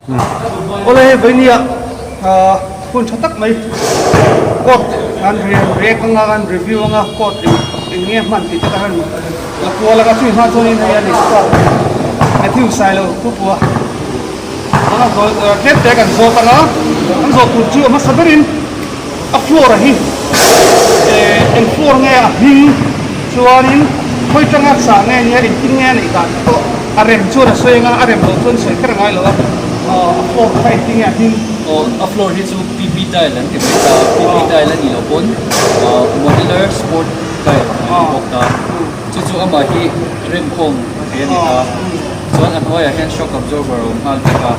Awle hei vawinia hun tha tak mai court an react anga an review anga court eng eng nge hman tih te kha han la kual anga chumi hma chuanin hei a lehkha Matthew Sailo thupua tuna tlem te kan zawt anga an zawh tur chu a hmasa berin A floor hi eng floor nge a hming chuanin khawi tanga chah nge nia engtin nge a neih dan te pawh a rem chuan a sawi anga a rem loh chuan sawi kher a ngai lo a, a floor kha engtin nge a hming. Aw a floor hi chu PP tile an ti mai ta, PP tile a nih loh pawn modular sport tile an ti bawk ta, chu chu amah hi remkhawm thei a ni ta, chuan a hnuaiah hian shock absorber a awm nghal vek a.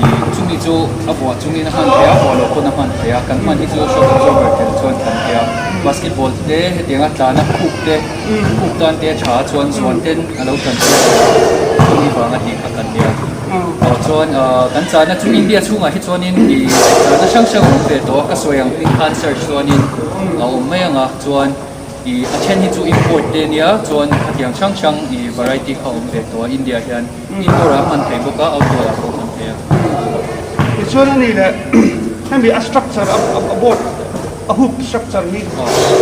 Ih chumi chu a vuah chungin a hman theih a, vuah loh pawn a hman theih a, kan hman hi chu shock absorber tel chuan kan thei a, basketball te hetianga tlana khuk te, khuk tan te a tha a chuan zuan ten a lo tan tir theih a, chumi vanga tih kha kan nia. Aw chuan ah kan chahna chu India chhungah hi chuanin ih chahna hrang hrang a awm ve tawh a, ka sawi ang hming khan search chuanin a awm mai ang a, chuan ih a then hi chu import te nia chuan khatiang hrang hrang ih variety kha a awm ve tawh a India hian. Indoor ah hman theih bawk a, outdoor ah pawh hman theih a. Tichuan a nih leh hemi a structure a board a hoop structure hi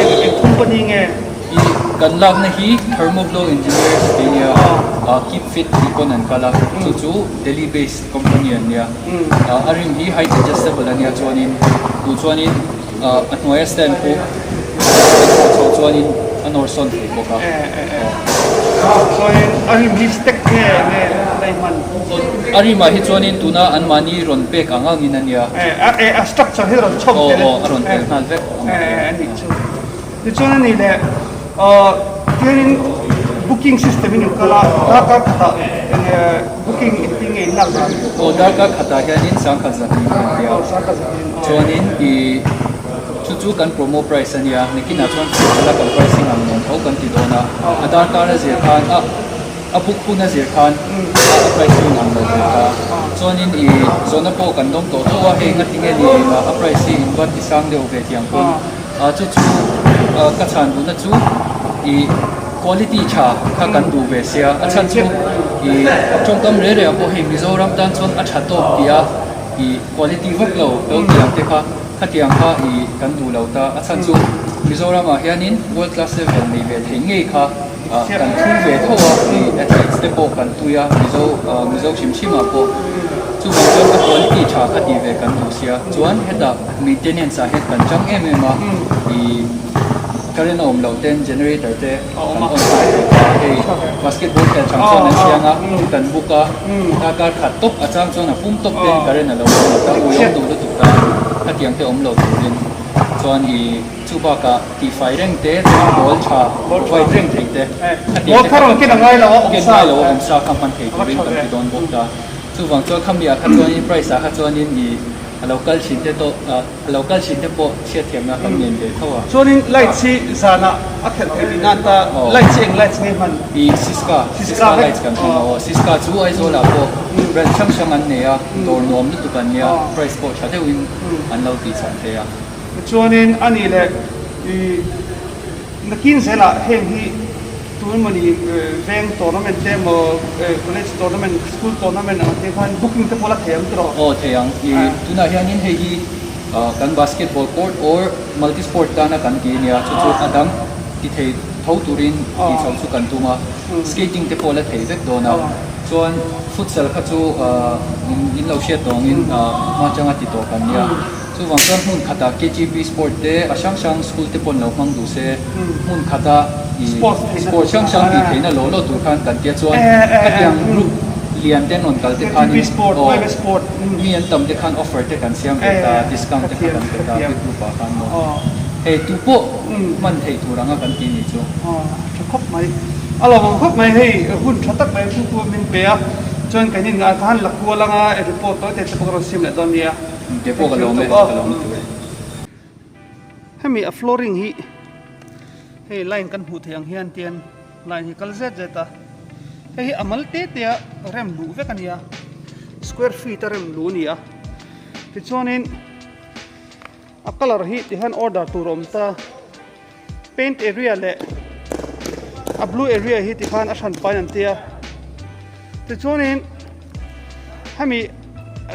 eng eng company nge? I kan lakna hi Thermoblow Engineers tih nia Keep Fit tih pawn an kal a, chu chu Delhi based company an nia. A rim hi height adjustable a nia chuanin duh chuanin A hnuaia stand khu a chhoh chhoh chuanin a nawr sawn thei bawk a. Chuanin a rim hi stack nge nge a hman? A rimah hi chuanin tuna anmahni rawn pek ang angin a nia. A structure hi rawn chhawm tel. Aw aw a rawn tel nghal vek. A nih chu. Tichuan a nih leh tianin booking system in kal a, darkar khatah enge booking engtin nge in lak dan? Aw darkar khatah hianin 10,200 kan ti a, chuanin ih chu chu kan promo price a nia, nikinah chuan festival a kan pricing ang nuam tho kan ti dawn a, a darkar a zir khan a a book hun a zir khan a price chu in ang lo thei ta, chuanin ih zawhna pawh kan dawng tawh tho a, hei ngatinge ni a price hi in va ti sang deuh ve tih ang pawn. Chu chu ka chhan duhna chu ih quality tha kha kan duh ve sia, a chhan chu ih tawngkam reh reh ah pawh hei Mizoram tan chuan a tha tawk tih a ih quality vak lo lo tih ang te kha khatiang kha ih kan duh lo ta, a chhan chu Mizoram ah hianin world class level nei ve theih ngei kha kan thu ve tho a, ih athletes te pawh kan tui a Mizo Mizo hrim hrim ah pawh chuvang chuan a quality tha kha tih ve kan duh sia chuan hetah. Maintenance ah hian kan chang em em a, ih current a awm loh ten generator te kan on nghal thei ta a, hei basketball khel chang chuan an siang a, kan book a, darkar khat tawp a chang chuan a pum tawp ten current a lo awm lo ta, ui awm duh lutuk ta, khatiang te awm lo turin chuan ih chu bakah tihfai reng te chuan ball tha provide reng thei te, khatiang te kha ken ngai lo a awm sa kha hman thei turin kan ti dawn bawk ta, chuvang chuan khami ah kha chuanin price ah kha chuanin ih. A lo kal thin te tawh a lo kal thin te pawh chhiatthiamna kan ngen ve tho a. Chuanin lights hi zanah a khelh theih tih nan ta lights hi eng lights nge hman? I Syska, Syska lights kan hmang a aw. Syska chu Aizawlah pawh brand hrang hrang an nei a, dawr nuam lutuk an nia, price pawh tha deuhin an lo tih chhan thei a. Chuanin a nih leh i Nakin zelah heng hi tun emawni veng tournament te emaw college tournament, school tournament ang te khan booking te pawh la thei ang tiraw? Aw thei ang. I tunah hianin hei hi kan basketball court or multi sport tana kan ti ania chu chu a dang ti thei tho turin tih chhoh chu kan tum a, skating te pawh la thei vek dawn a, chuan futsal kha chu in lo hriat tawngin hma changa ti tawh kan nia. Chuvang chuan hmun khatah KGB sport te a hrang hrang school te paw'n lo hmang duh se, hmun khata i sport hrang hrang tih theihna law law tur khan kan tia chuan khatiang group lian te an rawn kal te khanin aw mi an tam te khan offer te kan siam ve ta, discount te kha kan pe ta big group ah khan maw hei tu pawh hman theih tur anga kan ti nih chu. Tha khawp mai. A lo awm khawp mai hei hun tha tak mai chu chu min pe a, chuan kan inah khan la kual anga report tawi te te pawh ka rawn siam leh dawn nia. Ke pawh ka lawm e, ka lawm lutuk e. Hemi a flooring hi hei line kan hmuh theih ang hian tian line hi kal zet zet a, hei hi a mal te te a rem luh vek a nia, square feet a rem luh a ni a, tichuanin a colour hi tihian order tur a awm ta, paint area leh a blue area hi tikhan a hran pain an tia, tichuanin hemi.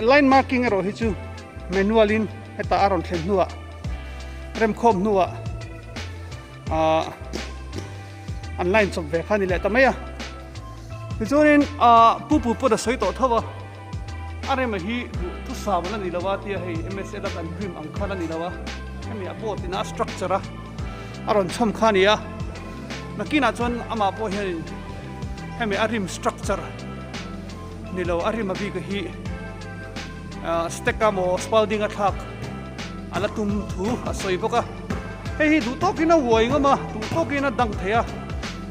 line marking erawh hi chu manual in hetah a rawn thlen hnuah remkhawm hnuah ah an line chawp ve kha a ni leh ta mai a. Tichuanin ah pu pu pawh a sawi tawh tho a, a rema hi duh thusam a la ni lo a tia hei MSL a kan rim ang khan a ni lo a, hemi a board ina a structure a a rawn chhawm kha a ni a, nakinah chuan amah pawh hianin hemi a rim structure ni lo a rim a bik hi ah stack a maw spalding a thlak a la tum thu a sawi bawk a, hei hi duh tawkin a uai ngawm a, duh tawkin a dang thei a.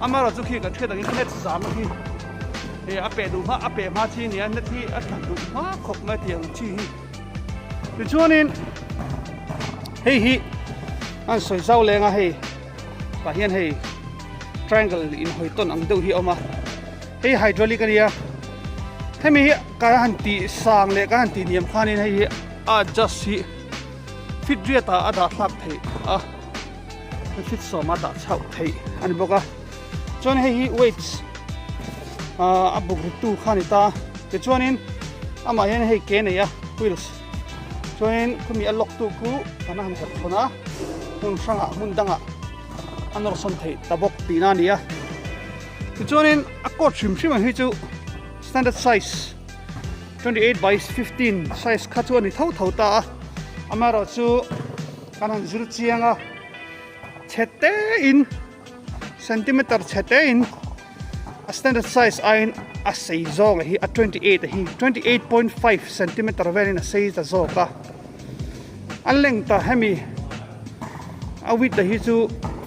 Amaherawh chu khi kan hriat angin net zam hi hei a peh duh hma a peh hma chi a ni a net hi a tla duh hma khawp mai tih ang chi hi tichuanin hei hi an sawi zau leng a hei tah hian hei triangle inhawi tawn ang deuh hi a awm a hei hydraulic a nia hemi hi ka han tih sang leh ka han tih hniam khanin hei hi a adjust hi fit riat ah a dah thlak theih a. Fit sawma dah chhoh theih a ni bawk a chuan hei hi weights ah a buk ri tu kha a ni ta tichuanin amah hian hei ke nei a wheels chuanin khumi a lock tu khu kan han herh thawn a hmun hrangah hmun dangah a nawr sawn theih ta bawk tihna a ni a tichuanin a coat hrim hrim ang hi chu standard size 28 by 15 size kha chu a ni tho tho ta a amaherawhchu. Kan han zir chiang a, chhe tein centimeter chhe tein a standard size aiin a sei zawk a hi a 28 a hi 28.5 centimeter velin a sei ta zawk a a length a hemi a width a hi chu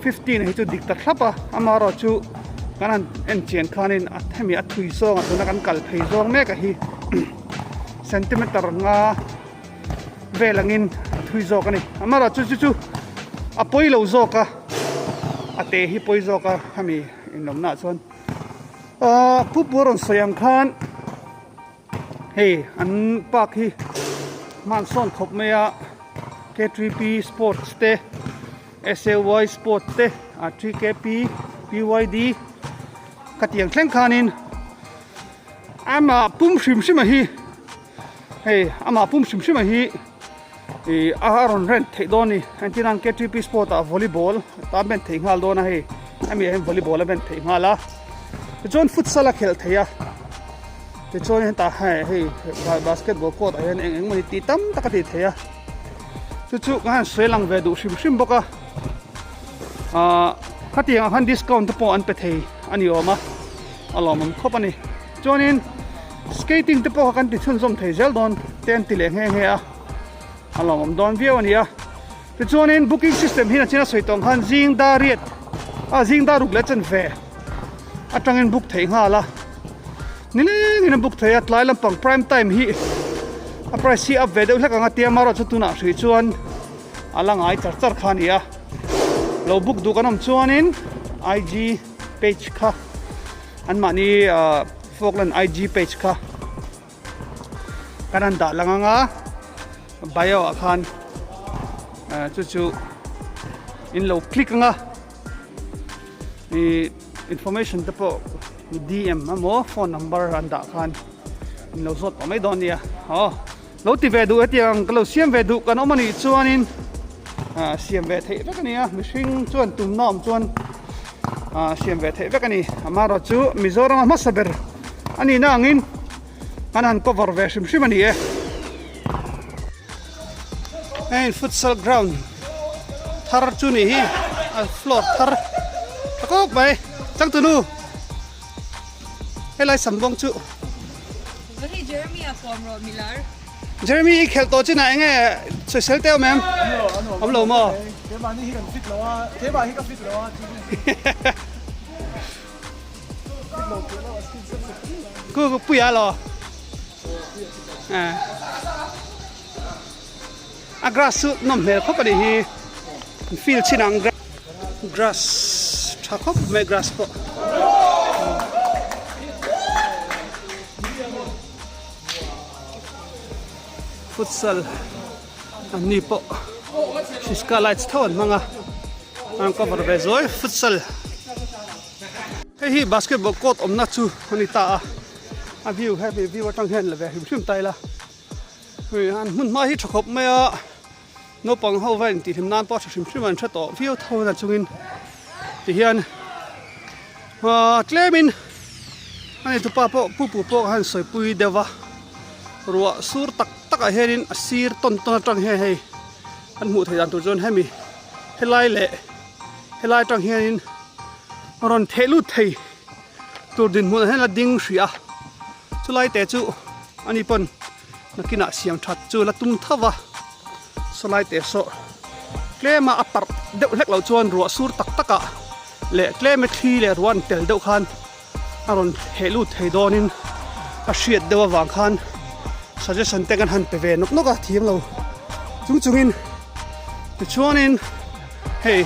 15 a hi chu dik ta thlap a amaherawh chu kan han en chian khanin a hemi a thui zawng a tuna kan kal phei zawng mek a hi centimeter nga. Vel angin a thui zawk a ni. Amaherawh chu chu chu a pawi lo zawk a, a te hi pawi zawk a hemi inlawmna ah chuan. Ahh pu pu a rawn sawi ang khan hei an park hi hman sawn khawp mai a K3P sports te SAY sport te ah 3KP PYD ka tih ang thleng khanin amah pum hrim hrim a hi. Hei amah pum hrim hrim a hi ih a rawn rent theih dawn a ni entir nan K_T_P sport ah volleyball ta a bent theih nghal dawn a hei hemi ah hian volleyball a bent theih nghal a tichuan futsal a khelh theih a tichuan hetah hei hei basketball court ah hian eng eng emawni tih tam tak a tih theih a chu chu ka han sawi lang ve duh hrim hrim bawk a ahh khatiang ah khan discount te pawh an pe thei a ni awm a a lawmawm khawp a ni chuanin. Skating te pawh kha kan ti chhunzawm thei zel dawn te an ti leh nghe nghe a, a lawmawm dawn viau a ni a. Tichuanin booking system hi nachin a sawi tawng khan zing dar riat a zing dar ruk leh chanve atangin book theih nghal a, nilengin a book thei a, tlai lampang prime time hi a price hi up ve deuh hlek ang a tia amaherawhchu tunah hrih chuan a la ngai char char kha a ni a. Lo book duh kan awm chuanin IG page kha. Anmahni Falkland IG page kha kan han dah lang anga bio ah khan chu chu in lo click anga ih information te pawh DM emaw phone number an dah khan in lo zawt pah mai dawn nia aw. Lo ti ve duh hetiang ka lo siam ve duh kan awm anih chuanin ah siam ve theih vek a ni a, mihring chuan tumna awm chuan ah siam ve theih vek a ni. Amaherawh chu Mizoram a hmasa ber a nihna angin kan han cover ve hrim hrim a ni e. Heng futsal ground thar chu nih hi a floor thar tha khawp mai changtunu helai sambawng chu. Hei Jeremy a kawm rawh milar. Jeremy i khelh tawh chinah enge sawisel teuh mem? Awm lo maw? Keimahni hi kan fit lo a, keimah hi ka fit lo a. Ku ku puia lo. A grass chu nawm hmel khawp a nih hi. Field chin ang grass tha khawp mai grass pawh. Futsal an ni pawh Siska lights tho an hmang a an cover ve zuai futsal. Hei hi basketball court awmna chu a ni ta a a view hemi view atang hian la ve hrim hrim ta ila. Hei an hmun hma hi tha khawp mai a, naupang ho va intihhlim nan pawh a tha hrim hrim a, an hre tawh viau tho a chungin tihian ah tlemin a neitupa pawh pu pu pawh khan sawipui deuh va, ruah sur tak takah hianin a sir tawn tawn atang hian hei an hmuh theih dan tur chuan hemi helai leh helai atang hianin rawn theh lut thei tur dinhmunah hian a ding hrih a chulai te chu ani pawn nakinah siam that chu la tum tho va sawlai te saw tlema a parh deuh hlek loh chuan ruah sur tak takah leh tlema thli leh ruah an tel deuh khan a rawn theh lut thei dawnin a hriat deuh avang khan suggestion te kan han pe ve nawk nawk a thiam lo chung chungin tichuanin hei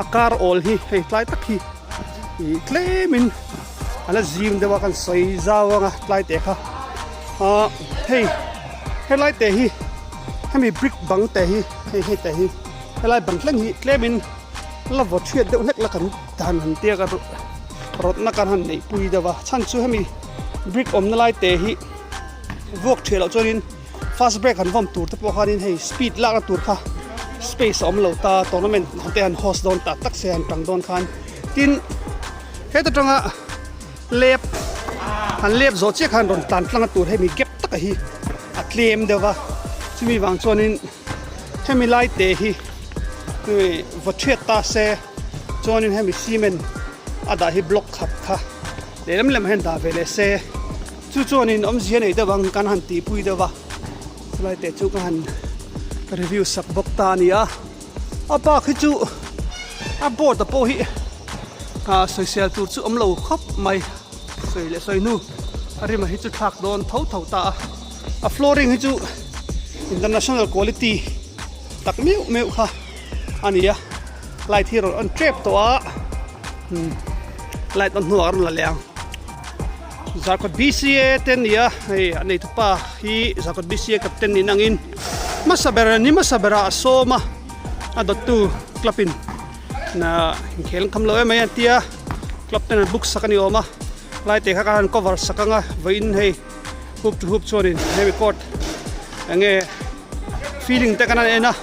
a kar awl hi hei tlai tak hi ih tlemin a la zim deuh a kan sawi zau anga tlai te kha ah hei helai te hi hemi brick bang te hi hei hei te hi helai bang thleng hi tlemin la vaw chhiat deuh hlek la kan dan han tiak a rawtna kan han neih pui deuh a chhan chu hemi brick awmna lai te hi vuak thiah loh chuanin fast break han vawm tur te pawh khanin hei speed lakna tur kha space a awm lo ta tournament te han host dawn tak tak se han tang dawn khan tin heta tanga lep han lep zawh chiah khan rawn tlan tlang a tur hemi gap taka hi a tlem deuh va chumi vang chuanin hemi lai te hi vaw thiat ta se chuanin hemi cement a dah hi block khat kha lehlam lem hian dah ve leh se chu chuanin awmzia nei deuh ang kan han tihpui deuh va chulai te chu ka han review sak bawk ta a ni a a bak hi chu a board a pawh hi ah sawisel tur chu awm lo khawp mai sawi leh sawi hnu a rim a hi chu thlak dawn tho tho ta a a flooring hi chu international quality tak meuh meuh kha a ni a light hi rawn on tep tawh a umm light on hnuah a rawn la leh ang Zarkawt BCA te a ni a hei a neitupa hi Zarkawt BCA captain niin angin hmasa ber ni hmasa berah a sawm a a dawttu club in na inkhel an kham lo em mai an tia club ten an book sak a ni awm a lai te kha khan an cover sak ang a vawiin hei Hoop to hoop chuanin hemi court enge feeling te kan han en a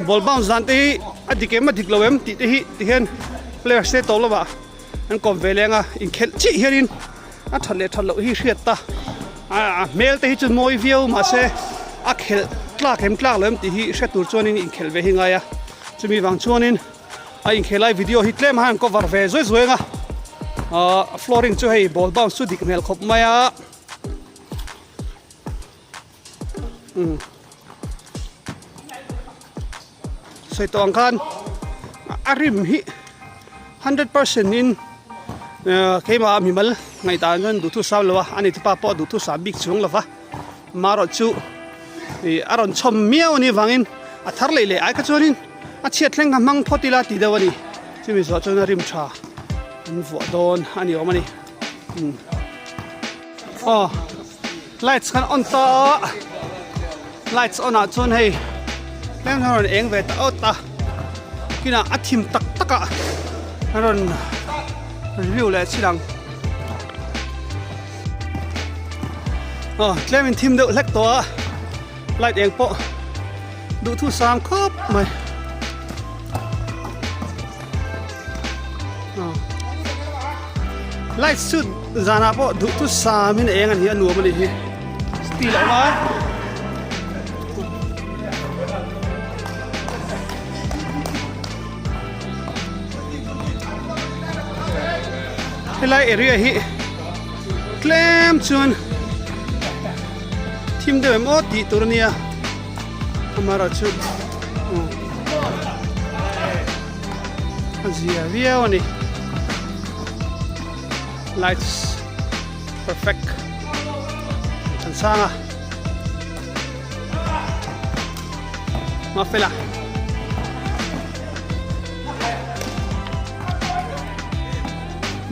ball bounce dan te hi a dik em a dik lo em tih te hi ti hian players te tawp lamah an kawm ve leng a inkhelh chiah hianin a that leh that loh hi hriat ta a hmel te hi chu mawi viau mahse a khelh tlak em tlak lo em tih hi hre tur chuanin inkhelh ve hi ngai a chumi vang chuanin a inkhel lai video hi tlem a han cover ve zuai zuai ang a ahh flooring chu hei ball bounce chu dik hmel khawp mai a umm sawi tawh ang khan a rim hi 100% in ahh keimah mimal ngaihdan chuan duhthusam lo a ani te pa pawh a duhthusam bik chuang lo va. Marawh chu ih a rawn chhawm miau a nih vangin a thar leh leh ai kha chuanin a chhiat thleng kha hmang phawt ila tih deuh a ni. Chumi zawh chuan a rim tha an vuah dawn a ni awm a ni. Umm aw lights khan on ta a lights on ah chuan hei tlem hian a rawn eng ve ta awt a kinah a thim tak tak ah a rawn review leh chhin ang. Aw tlem in thim deuh hlek tawh a light eng pawh duh thu sang khawp mai aw light chu zanah pawh duh thu sam in a eng a ni a nuam a nih hi steel a awm a. Helai area hi tlem chuan thim deuh em aw tih tur a nia amaherawhchu a zia viau a ni lights perfect an sang a. Mafela.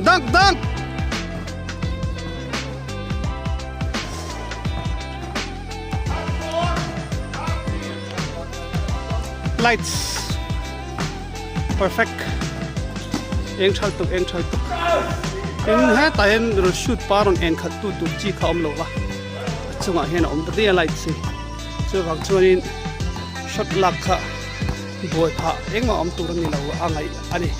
Dunk, dunk! Lights. Perfect. Eng thal tuk, eng thal tuk. In hetah hian rawn shoot pa rawn en khat tu tur chi kha awm lo va. A chungah hian a awm ta daih a lights hi. Chuvang chuanin shot lak kha buai phah engmah awm tur a ni lo a ngaih a ni.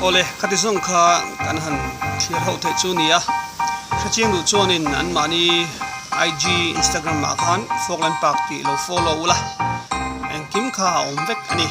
Awle, khati zawng kha kan han thlir ho theih chu nia. Hrechiang duh chuanin anmahni IG, Instagram ah khan Falkland Park tih lo follow ula, engkim kha a awm vek a ni.